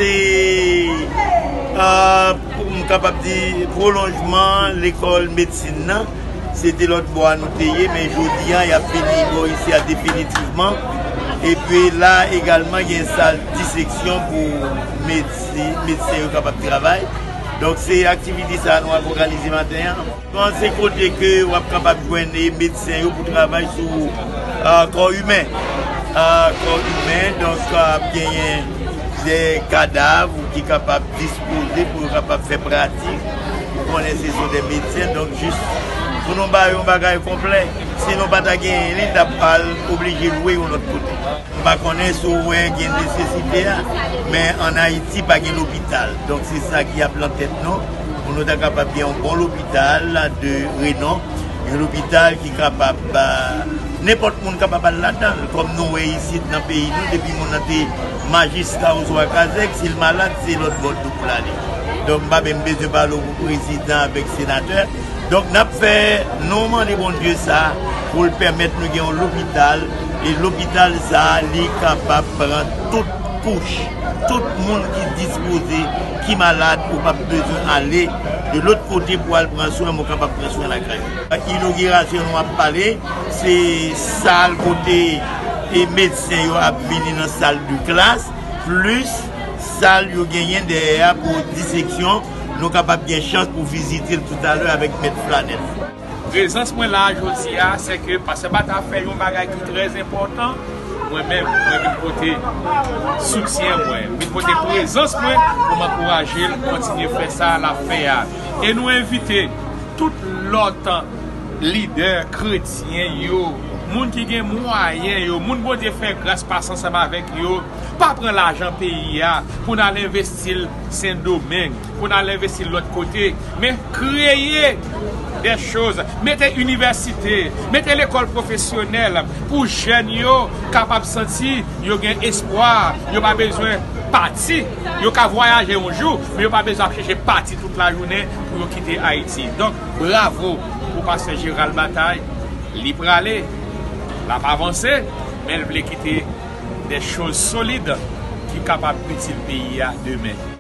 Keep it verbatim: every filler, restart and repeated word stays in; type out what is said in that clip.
Se, euh, pou m kapab di, pwolonjman lekòl medsin nan. Se te lòt bò a nou te ye, men jodi a, y ap fini bò isi a definitivman. Epi la egalman, gen sal diseksyon pou medsi-, medsen yo kapab travay. Donk, se aktivite sa a nou ap òganize maten an. Bon, se kote ke w ap kapab jwenn, e, medsen yo pou travay sou, a, kò imen. A, kò imen, donk, a, ap genyen de kadav ki kapab dispoze pou yo kapab fè pratik. Ou konnen se son de medsen, donk jis pou nou ba yo yon bagay konplè. Si nou pa ta genyen li, n t ap al oblije lwe yon lòt kote. M pa konnen si w wè gen nesesite a, men ann Ayiti pa gen lopital. Donk se sa ki ap nan tèt nou, pou nou ta kapab gen yon bon lopital de renon, yon lopital ki kapab, a, nenpòt moun kapab al ladan l. Kòm nou wè isit nan peyi nou, depi moun nan te majistra oswa kazèk, si l malad, se lòt bò dlo pou l ale. Donk m pa menm bezwen pale w pou prezidan avèk senatè. Donk, n ap fè, nou mande Bondye sa, pou l pèmèt nou gen yon lopital, e lopital sa a, li kapab pran tout kouch, tout moun ki dispoze, ki malad, ou p ap bezwen ale de lòt kote pou al pran swen, men w kapab pran swen lakay ou. Inogirasyon nou ap pale, se sal kote e medsen yo ap vini nan sal de klas, plis sal yo genyen dèyè a pou diseksyon, nou kapab gen chans pou vizite l toutalè avèk mèt Flanèl. Prezans mwen la a jodi a, se ke pastè Bata fè yon bagay ki trè enpòtan. Mwen menm, mwen vin pote soutyen mwen, vin pote prezans mwen pou m ankouraje l kontinye fè sa l ap fè a. E nou envite tout lòt lidè kretyen yo, moun ki gen mwayen yo, moun Bondye fè gras pase ansanm avèk yo, pa pran lajan peyi a pou n al envesti l Sendomeng, pou n al envesti l lòt kote, men kreye de choz, mete inivèsite, mete lekòl pwofesyonèl pou jèn yo kapab santi yo gen espwa, yo pa bezwen pati, yo ka vwayaje yon jou, men yo pa bezwen ap chèche pati tout lajounen pou yo kite Ayiti. Donk, bravo pou pastè Gérald Bataille, li prale, l ap avanse, men l vle kite de choz solid ki kapab itil peyi a demen.